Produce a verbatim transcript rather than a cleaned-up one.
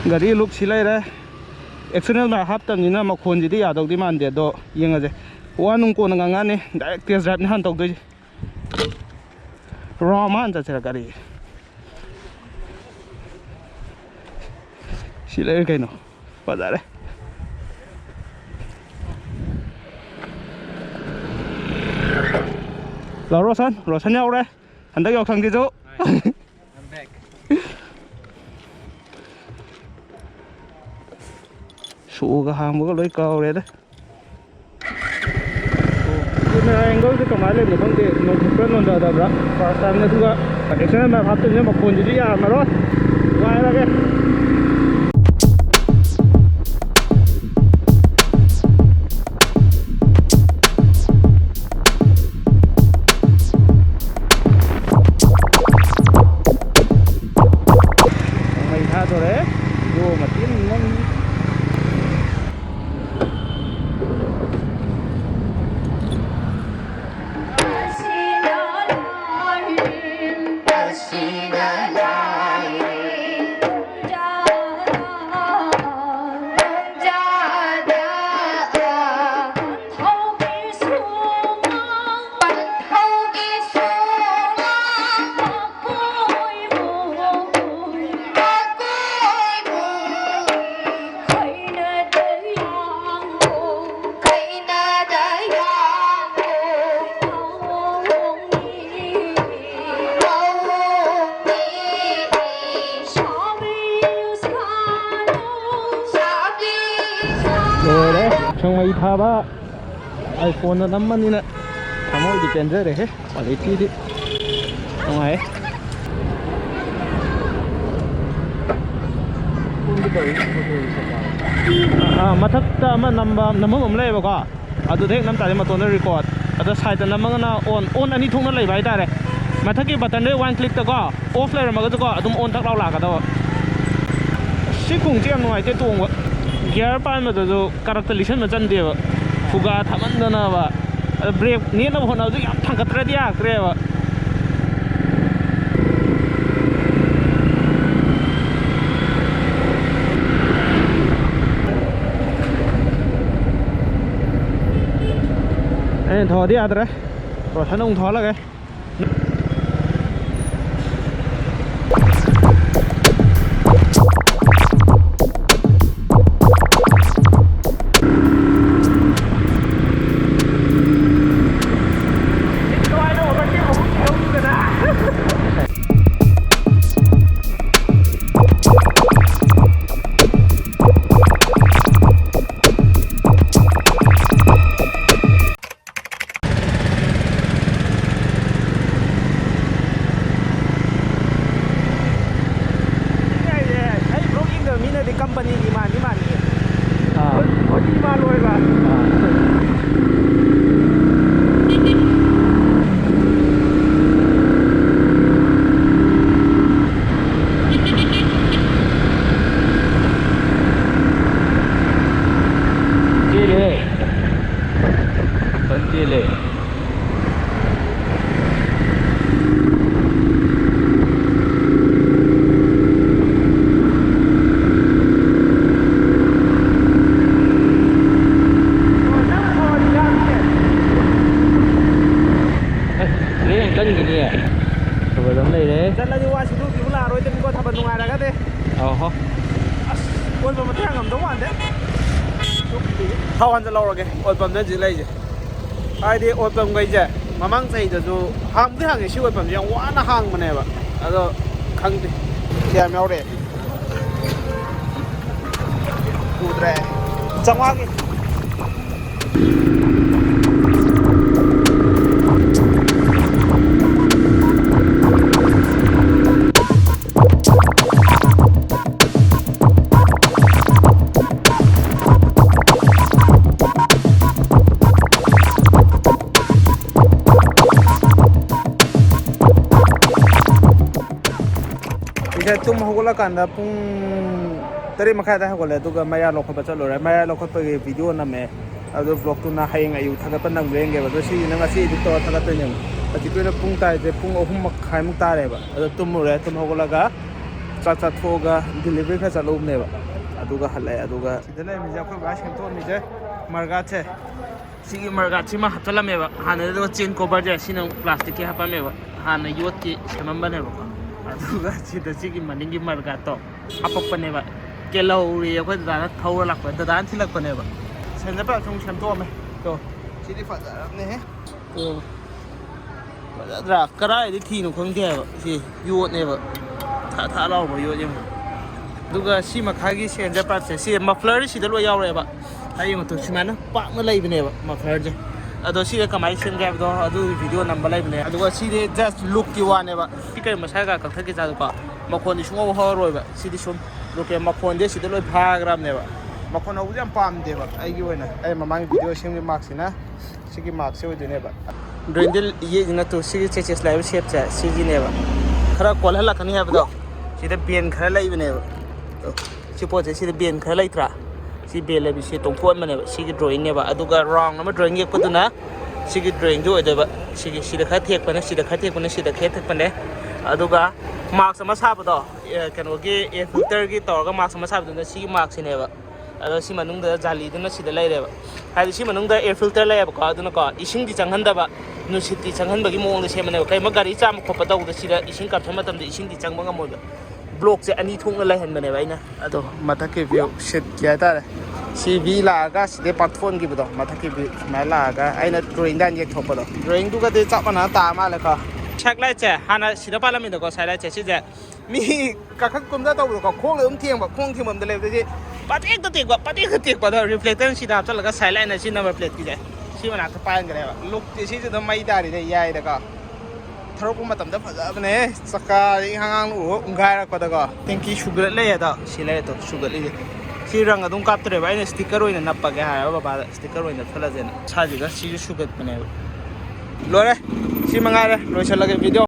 ꯒꯥꯔꯤ ꯂꯨꯛ ꯁꯤ ꯂꯩꯔꯦ꯫ ꯑꯦꯛꯁꯇꯔꯅꯦꯜ ꯃꯥꯏꯛ ꯍꯥꯞꯇꯕꯅꯤꯅ ꯃꯈꯣꯟꯁꯤꯗꯤ ꯌꯥꯗꯧꯗꯤ ꯃꯥꯟꯗꯦ, ꯑꯗꯣ ꯌꯦꯡꯉꯁꯦ꯫ ꯋꯥ ꯅꯨꯡ ꯀꯣꯟꯅ ꯉꯥꯡꯉꯛꯑꯅꯤ, ꯗꯥꯏꯔꯦꯛ ꯇꯦꯁ ꯗ꯭ꯔꯥꯏꯚꯅꯤ ꯍꯥꯟꯅ ꯇꯧꯗꯣꯏꯁꯦ꯫ ꯔꯥꯎꯟ ꯑꯃ ꯍꯥꯟꯅ ꯆꯠꯁꯤꯔ ꯒꯥꯔꯤ? ꯁꯤ ꯂꯩꯔꯦ ꯀꯩꯅꯣ, ꯐꯖꯔꯦ꯫ ꯂꯥꯎ ꯔꯣꯁꯟ, ꯔꯣꯁꯟ ꯌꯥꯎꯔꯦ ꯍꯟꯗꯛ ꯌꯥꯎꯁꯪꯒꯤꯁꯨ꯫ ꯁꯣꯒ ꯍꯥꯡꯕꯒ ꯂꯣꯏ ꯀꯥꯎꯔꯦꯗ꯫ ꯀꯦꯃꯦꯔꯥ ꯑꯦꯡꯒꯜꯁꯦ ꯀꯃꯥꯏꯅ ꯂꯩꯕꯅꯣ ꯈꯪꯗꯦ, ꯅꯣꯡꯊꯛꯇ ꯅꯣꯟꯊꯗꯕ꯭ꯔꯥ? ꯐꯥꯔꯁ ꯇꯥꯏꯝꯅꯦ, ꯑꯗꯨꯒ ꯑꯦꯛꯁꯇꯔꯅꯦꯜ ꯃꯥꯏꯛ ꯍꯥꯞꯇꯕꯅꯤꯅ ꯃꯈꯣꯟꯁꯤꯗꯤ ꯌꯥꯔꯝꯃꯔꯣꯏ꯫ ꯅꯨꯡꯉꯥꯏꯔꯒꯦ꯫ ꯃꯩ ꯊꯥꯗꯣꯔꯦ꯫ ꯚꯤꯗꯤꯑꯣ ꯃꯇꯦꯛ ꯑꯃ ꯅꯝꯃꯤ꯫ ꯂꯣꯏꯔꯦ ꯌꯥꯎꯁꯪ ꯃꯩ ꯊꯥꯕ꯫ ꯑꯥꯏꯐꯣꯟꯅ ꯅꯝꯕꯅꯤꯅ ꯊꯃꯣꯏꯗꯤ ꯄꯦꯟꯖꯔꯦꯍꯦ꯫ ꯀ꯭ꯋꯥꯂꯤꯇꯤꯗꯤ ꯅꯨꯡꯉꯥꯏ꯫ ꯑꯥ, ꯃꯊꯛꯇ ꯑꯃ ꯅꯝꯕ, ꯅꯝꯐꯝ ꯑꯃ ꯂꯩꯌꯦꯕꯀꯣ, ꯑꯗꯨꯗ ꯍꯦꯛ ꯅꯝ ꯇꯥꯔꯗꯤ ꯃꯇꯣꯟꯗ ꯔꯤꯀꯣꯔꯠ, ꯑꯗ ꯁꯥꯏꯗꯇ ꯅꯝꯃꯒꯅ ꯑꯣꯟ, ꯑꯣꯟ ꯑꯅꯤ ꯊꯣꯛꯅ ꯂꯩꯕ ꯍꯥꯏꯇꯥꯔꯦ꯫ ꯃꯊꯛꯀꯤ ꯕꯇꯟꯗ ꯋꯥꯟ ꯀ꯭ꯂꯤꯛꯇꯀꯣ, ꯑꯣꯐ ꯂꯩꯔꯝꯃꯒꯁꯨꯀꯣ ꯑꯗꯨꯝ ꯑꯣꯟ ꯇꯛ ꯂꯥꯎ ꯂꯥꯛꯀꯗꯕ꯫ ꯁꯤ ꯈꯣꯡꯁꯦ ꯌꯥꯝ ꯅꯨꯡꯉꯥꯏꯇꯦ ꯇꯣꯡꯕ, ꯒꯤꯌꯔ ꯄꯥꯟꯕꯗꯁꯨ ꯀꯔꯛꯇ ꯂꯤꯠꯁꯟꯕ ꯆꯟꯗꯦꯕ, ꯈꯨꯒꯥ ꯊꯥꯃꯟꯗꯅꯕ꯫ ꯑꯗ ꯕ꯭ꯔꯦꯛ ꯅꯦꯠꯅꯕ ꯍꯣꯠꯅꯕꯗꯨ ꯌꯥꯝ ꯊꯥꯡꯒꯠꯇ꯭ꯔꯗꯤ ꯌꯥꯔꯛꯇ꯭ꯔꯦꯕ꯫ ꯊꯧꯔꯗꯤ ꯌꯥꯗ꯭ꯔꯦ꯫ ꯔꯣꯁꯟ ꯑꯃꯨꯛ ꯊꯧꯍꯜꯂꯒꯦ꯫ ꯑꯩ ꯕ꯭ꯂꯣꯛ ꯌꯦꯡꯗꯕ ꯃꯤꯅꯗꯤ ꯀꯝꯄꯅꯤꯒꯤ ꯃꯥꯟꯗꯤ ꯃꯥꯟꯅꯤ꯫ ꯑꯥ꯫ ꯕꯣꯗꯤ ꯃꯥꯜꯂꯣꯏꯕ꯫ ꯑꯥ꯫ ꯆꯦꯜꯂꯦ꯫ ꯐꯖꯅ ꯆꯦꯜꯂꯦ꯫ ꯑꯁ, ꯂꯦꯡ ꯀꯟꯒꯤꯅꯤꯌꯦ꯫ ꯐꯖꯕ ꯑꯃ ꯂꯩꯔꯦ꯫ ꯆꯠꯂꯗꯤ ꯋꯥ ꯁꯤꯗꯣꯛꯈꯤꯕ ꯂꯥꯛꯑꯔꯣꯏꯗꯕꯅꯤꯀꯣ, ꯊꯥꯕꯜ ꯅꯨꯡꯉꯥꯏꯔꯒꯗꯤ꯫ ꯑꯧ ꯍꯣ꯫ ꯑꯁ, ꯑꯣꯏꯜ ꯄꯝ ꯃꯇꯦꯛ ꯉꯝꯗꯧ ꯃꯥꯟꯗꯦ꯫ ꯊꯥꯎ ꯍꯥꯟꯖꯜꯍꯧꯔꯒꯦ, ꯑꯣꯏꯜ ꯄꯝꯗ ꯍꯧꯖꯤꯛ ꯂꯩꯔꯤꯁꯦ꯫ ꯍꯥꯏꯗꯤ ꯑꯣꯏꯜ ꯄꯝꯈꯩꯁꯦ ꯃꯃꯥꯡ ꯆꯍꯤꯗꯁꯨ ꯍꯥꯡꯕꯨꯗꯤ ꯍꯥꯡꯉꯦ, ꯁꯤ ꯑꯣꯏꯜ ꯄꯝꯁꯦ ꯌꯥꯝ ꯋꯥꯅ ꯍꯥꯡꯕꯅꯦꯕ꯫ ꯑꯗꯣ ꯈꯪꯗꯦ ꯀꯌꯥꯝ ꯌꯥꯎꯔꯦ꯫ ꯎꯗ꯭ꯔꯦ꯫ ꯆꯥꯝꯃꯉꯥꯒꯤ꯫ ꯉꯁꯥꯏ ꯇꯨꯝ ꯍꯧꯒꯠꯂꯀꯥꯟꯗ ꯄꯨꯡ ꯇꯔꯦꯠ ꯃꯈꯥꯏ ꯑꯗꯥꯏ ꯍꯧꯒꯠꯂꯦ, ꯑꯗꯨꯒ ꯃꯌꯥ ꯂꯧꯈꯠꯄ ꯆꯠꯂꯨꯔꯦ꯫ ꯃꯌꯥ ꯂꯧꯈꯠꯄꯒꯤ ꯚꯤꯗꯤꯑꯣ ꯅꯝꯃꯦ, ꯑꯗꯨ ꯚ꯭ꯂꯣꯛꯇꯨꯅ ꯍꯌꯦꯡ ꯑꯌꯨꯛ ꯊꯥꯒꯠꯄ ꯅꯪꯕ꯭ꯔꯥ ꯌꯦꯡꯒꯦꯕ꯫ ꯑꯗꯣ ꯁꯤꯁꯤꯅ ꯉꯁꯤ ꯏꯗꯤꯠ ꯇꯧꯔ ꯊꯥꯒꯠꯇꯣꯏꯅꯦꯕ꯫ ꯍꯧꯖꯤꯛꯀꯤ ꯑꯣꯏꯅ ꯄꯨꯡ ꯇꯥꯔꯤꯁꯦ ꯄꯨꯡ ꯑꯍꯨꯝ ꯃꯈꯥꯏꯃꯨꯛ ꯇꯥꯔꯦꯕ꯫ ꯑꯗꯣ ꯇꯨꯝꯃꯨꯔꯦ, ꯇꯨꯝ ꯍꯧꯒꯠꯂꯒ ꯆꯥꯛ ꯆꯥꯊꯣꯛꯑꯒ ꯗꯤꯂꯤꯚꯔꯤ ꯈꯔ ꯆꯠꯂꯨꯕꯅꯦꯕ, ꯑꯗꯨꯒ ꯍꯜꯂꯛꯑꯦ꯫ ꯑꯗꯨꯒ ꯁꯤꯗ ꯂꯩꯔꯝꯃꯤꯁꯦ ꯑꯩꯈꯣꯏ ꯕꯥ ꯁꯦꯝꯗꯣꯛꯑꯝꯃꯤꯁꯦ ꯃꯔꯒꯥꯠꯁꯦ꯫ ꯁꯤꯒꯤ ꯃꯔꯒꯥꯠꯁꯤꯃ ꯍꯥꯞꯆꯤꯜꯂꯝꯃꯦꯕ ꯍꯥꯟꯅꯗꯤ, ꯑꯗꯨꯒ ꯆꯦꯟ ꯀꯣꯕꯔꯁꯦ ꯁꯤꯅ ꯑꯃꯨꯛ ꯄ꯭ꯂꯥꯁꯇꯤꯛꯀꯤ ꯍꯥꯞꯄꯝꯃꯦꯕ, ꯍꯥꯟꯅ ꯌꯣꯠꯀꯤ ꯁꯦꯝꯃꯝꯕꯅꯦꯕꯀꯣ꯫ ꯑꯗꯨꯒ ꯁꯤꯗ ꯁꯤꯒꯤ ꯃꯅꯤꯡꯒꯤ ꯃꯔꯒꯥꯠꯇꯣ ꯍꯥꯄꯛꯄꯅꯦꯕ꯫ ꯀꯦꯜꯍꯧꯔꯤ ꯑꯩꯈꯣꯏ ꯗꯗꯥꯅ ꯊꯧꯔ ꯂꯥꯛꯄ, ꯗꯗꯥꯅ ꯊꯤꯜꯂꯛꯄꯅꯦꯕ꯫ ꯁꯦꯟꯖꯔ ꯄꯥꯏꯞꯁꯨ ꯑꯃꯨꯛ ꯁꯦꯝꯗꯣꯛꯑꯝꯃꯦ꯫ ꯇꯣ, ꯁꯤꯗꯤ ꯐꯖꯔꯕꯅꯦꯍꯦ꯫ ꯇꯣ, ꯐꯖꯗ꯭ꯔꯥ? ꯀꯗꯥꯏꯗꯩ ꯊꯤꯅꯣ ꯈꯪꯗꯦ ꯍꯥꯏꯕ꯫ ꯁꯤ ꯌꯣꯠꯅꯦꯕ, ꯊꯥ ꯊꯥ ꯂꯥꯎꯕ ꯌꯣꯠ ꯌꯦꯡꯉꯣ꯫ ꯑꯗꯨꯒ ꯁꯤ ꯃꯈꯥꯒꯤ ꯁꯦꯟꯖꯔ ꯄꯥꯏꯞꯁꯦ, ꯁꯤ ꯃꯐ꯭ꯂꯔ ꯁꯤꯗ ꯂꯣꯏ ꯌꯥꯎꯔꯛꯑꯦꯕ꯫ ꯍꯥꯏ ꯌꯦꯡꯉꯣ ꯇꯨ, ꯁꯨꯃꯥꯏꯅ ꯄꯥꯛꯅ ꯂꯩꯕꯅꯦꯕ ꯃꯐ꯭ꯂꯔꯁꯦ꯫ ꯑꯗꯣ ꯁꯤꯗ ꯀꯃꯥꯏꯅ ꯁꯦꯝꯒꯦ ꯍꯥꯏꯕꯗꯣ ꯑꯗꯨꯒꯤ ꯚꯤꯗꯤꯑꯣ ꯅꯝꯕ ꯂꯩꯕꯅꯦ꯫ ꯑꯗꯨꯒ ꯁꯤꯗꯤ just ꯂꯨꯛꯀꯤ ꯋꯥꯅꯦꯕ꯫ ꯁꯤ ꯀꯔꯤ ꯃꯁꯥꯒ ꯀꯛꯊꯠꯈꯤꯖꯥꯠꯂꯣꯀꯣ? ꯃꯈꯣꯟꯗꯤ ꯁꯨꯡꯍꯧ ꯍꯧꯔꯔꯣꯏꯕ꯫ ꯁꯤꯗꯤ ꯁꯨꯝ ꯂꯨꯛꯀꯤ ꯃꯈꯣꯟꯁꯦ ꯁꯤꯗ ꯂꯣꯏ ꯐꯥꯈ꯭ꯔꯕꯅꯦꯕ꯫ ꯃꯈꯣꯟ ꯍꯧꯕꯁꯦ ꯌꯥꯝ ꯄꯥꯝꯗꯦꯕ ꯑꯩꯒꯤ ꯑꯣꯏꯅ꯫ ꯑꯩ ꯃꯃꯥꯡꯒꯤ ꯚꯤꯗꯤꯑꯣ ꯁꯦꯝꯒꯤ ꯃꯥꯔꯛꯁꯤꯅ ꯁꯤꯒꯤ ꯃꯥꯔꯛꯁꯦ ꯑꯣꯏꯗꯣꯏꯅꯦꯕ꯫ ꯗ꯭ꯔꯦꯟꯗꯤ ꯌꯦꯛꯏꯁꯤ ꯅꯠꯇ꯭ꯔꯣ? ꯁꯤꯒꯤ ꯆꯦꯆꯦꯁ ꯂꯥꯛꯏꯕ ꯁꯦꯞꯁꯦ ꯁꯤꯒꯤꯅꯦꯕ꯫ ꯈꯔ ꯀꯣꯜꯍꯜꯂꯛꯀꯅꯤ ꯍꯥꯏꯕꯗꯣ, ꯁꯤꯗ ꯕꯦꯟ ꯈꯔ ꯂꯩꯕꯅꯦꯕ꯫ ꯁꯤ ꯄꯣꯠꯁꯦ ꯁꯤꯗ ꯕꯦꯟ ꯈꯔ ꯂꯩꯇ꯭ꯔꯥ? ꯁꯤ ꯕꯦꯟ ꯂꯩꯕꯁꯦ ꯇꯣꯡꯊꯣꯛꯍꯟꯕꯅꯦꯕ꯫ ꯁꯤꯒꯤ ꯗ꯭ꯔꯣꯌꯤꯡꯅꯦꯕ꯫ ꯑꯗꯨꯒ ꯔꯥꯎꯟ ꯑꯃ ꯗ꯭ꯔꯣꯌꯤꯡ ꯌꯦꯛꯄꯗꯨꯅ ꯁꯤꯒꯤ ꯗ꯭ꯔꯣꯌꯤꯡꯗꯨ ꯑꯣꯏꯗꯣꯏꯕ꯫ ꯁꯤꯒꯤ ꯁꯤꯗ ꯈꯔ ꯊꯦꯛꯄꯅꯦ, ꯁꯤꯗ ꯈꯔ ꯊꯦꯛꯄꯅꯦ, ꯁꯤꯗ ꯈꯔ ꯊꯦꯛꯄꯅꯦ꯫ ꯑꯗꯨꯒ ꯃꯥꯔꯛꯁ ꯑꯃ ꯁꯥꯕꯗꯣ, ꯑꯦ, ꯀꯩꯅꯣꯒꯤ ꯑꯦ ꯐꯤꯜꯇꯔꯒꯤ ꯇꯧꯔꯒ ꯃꯥꯔꯛꯁ ꯑꯃ ꯁꯥꯕꯗꯨꯅ ꯁꯤꯒꯤ ꯃꯥꯔꯛꯁꯤꯅꯦꯕ꯫ ꯑꯗꯣ ꯁꯤ ꯃꯅꯨꯡꯗ ꯖꯥꯂꯤꯗꯨꯅ ꯁꯤꯗ ꯂꯩꯔꯦꯕ꯫ ꯍꯥꯏꯗꯤ ꯁꯤ ꯃꯅꯨꯡꯗ ꯑꯦꯌꯔ ꯐꯤꯜꯇꯔ ꯂꯩꯌꯦꯕꯀꯣ, ꯑꯗꯨꯅꯀꯣ ꯏꯁꯤꯡꯗꯤ ꯆꯪꯍꯟꯗꯕ, ꯅꯨꯡꯁꯤꯠꯇꯤ ꯆꯪꯍꯟꯕꯒꯤ ꯃꯑꯣꯡꯗ ꯁꯦꯝꯕꯅꯦꯕ꯫ ꯀꯩꯒꯨꯝꯕ ꯒꯥꯔꯤ ꯆꯥꯝꯕ ꯈꯣꯠꯄ ꯇꯧꯕꯗ ꯁꯤꯗ ꯏꯁꯤꯡ ꯀꯥꯞꯊꯣꯛ ꯃꯇꯝꯗ ꯏꯁꯤꯡꯗꯤ ꯆꯪꯕ ꯉꯝꯃꯣꯏꯕ꯫ ꯕ꯭ꯂꯣꯛꯁꯦ ꯑꯅꯤ ꯊꯣꯛꯅ ꯂꯩꯍꯟꯕꯅꯦꯕ ꯑꯩꯅ꯫ ꯑꯗꯣ ꯃꯊꯛꯀꯤ ꯚ꯭ꯌꯨ ꯁꯤꯠꯀꯤ ꯍꯥꯏꯇꯥꯔꯦ꯫ ꯁꯤ ꯚꯤ ꯂꯥꯛꯑꯒ ꯁꯤꯗꯩ ꯄꯥꯛꯊꯣꯛꯍꯟꯈꯤꯕꯗꯣ, ꯃꯊꯛꯀꯤ ꯚ꯭ꯌꯨ ꯁꯨꯃꯥꯏꯅ ꯂꯥꯛꯑꯒ ꯑꯩꯅ ꯗ꯭ꯔꯣꯌꯤꯡꯗ ꯍꯥꯟꯅ ꯌꯦꯛꯊꯣꯛꯄꯗꯣ, ꯗ꯭ꯔꯣꯌꯤꯡꯗꯨꯒꯗꯤ ꯆꯞ ꯃꯥꯟꯅ ꯇꯥ ꯃꯥꯜꯂꯦꯀꯣ꯫ ꯁꯥꯏꯛ ꯂꯥꯏꯠꯁꯦ ꯍꯥꯟꯅ ꯁꯤꯗ ꯄꯥꯜꯂꯝꯃꯤꯗꯀꯣ, ꯁꯥꯏꯛ ꯂꯥꯏꯠꯁꯦ ꯁꯤꯁꯦ ꯃꯤ ꯀꯥꯈꯠ ꯀꯨꯝꯗ ꯇꯧꯕꯗꯣꯀꯣ, ꯈꯣꯡꯅ ꯑꯗꯨꯝ ꯊꯦꯡꯕ, ꯈꯣꯡ ꯊꯦꯡꯐꯝꯗ ꯂꯩꯕꯗꯒꯤ ꯄꯇꯦꯛꯇ ꯇꯦꯛꯄ, ꯄꯇꯦꯛꯇ ꯇꯦꯛꯄ꯫ ꯑꯗꯣ ꯔꯤꯐ꯭ꯂꯦꯛꯇꯔ ꯁꯤꯗ ꯍꯥꯞꯆꯜꯂꯒ ꯁꯥꯏꯠ ꯂꯥꯏꯠꯅ ꯁꯤ ꯅꯝꯕꯔ ꯄ꯭ꯂꯦꯠꯀꯤꯁꯦ ꯁꯤ ꯃꯅꯥꯛꯇ ꯄꯥꯏꯍꯟꯈ꯭ꯔꯦꯕ꯫ ꯂꯨꯛꯇꯤ ꯁꯤꯁꯨ ꯑꯗꯨꯝ ꯃꯩ ꯇꯥꯔꯤꯗ ꯌꯥꯏꯗꯀꯣ꯫ ꯊꯧꯔꯛꯄ ꯃꯇꯝꯗ ꯐꯖꯕꯅꯦ꯫ ꯆꯀꯥ ꯏꯪꯍꯥꯡ ꯍꯥꯡꯅ ꯎꯔꯣ ꯎꯪꯈꯥꯏꯔꯛꯄꯗꯀꯣ꯫ ꯇꯦꯡꯀꯤ ꯁꯨꯒꯠ ꯂꯩꯌꯦ ꯑꯗꯣ ꯁꯤ ꯂꯩꯔꯦ ꯇꯣ, ꯁꯨꯒꯠꯂꯤꯁꯦ꯫ ꯁꯤ ꯔꯪ ꯑꯗꯨꯝ ꯀꯥꯞꯇ꯭ꯔꯦꯕ, ꯑꯩꯅ ꯁ꯭ꯇꯤꯀꯔ ꯑꯣꯏꯅ ꯅꯞꯄꯒꯦ ꯍꯥꯏꯔꯕ ꯕꯕꯥꯗ꯫ ꯁ꯭ꯇꯤꯀꯔ ꯑꯣꯏꯅ ꯅꯞꯁꯜꯂꯁꯦꯅ꯫ ꯁꯥꯁꯤꯒ ꯁꯤꯁꯨ ꯁꯨꯒꯠꯄꯅꯦꯕ꯫ ꯂꯣꯏꯔꯦ, ꯁꯤ ꯃꯉꯥꯏꯔꯦ, ꯂꯣꯏꯁꯤꯜꯂꯒꯦ ꯚꯤꯗꯤꯑꯣ꯫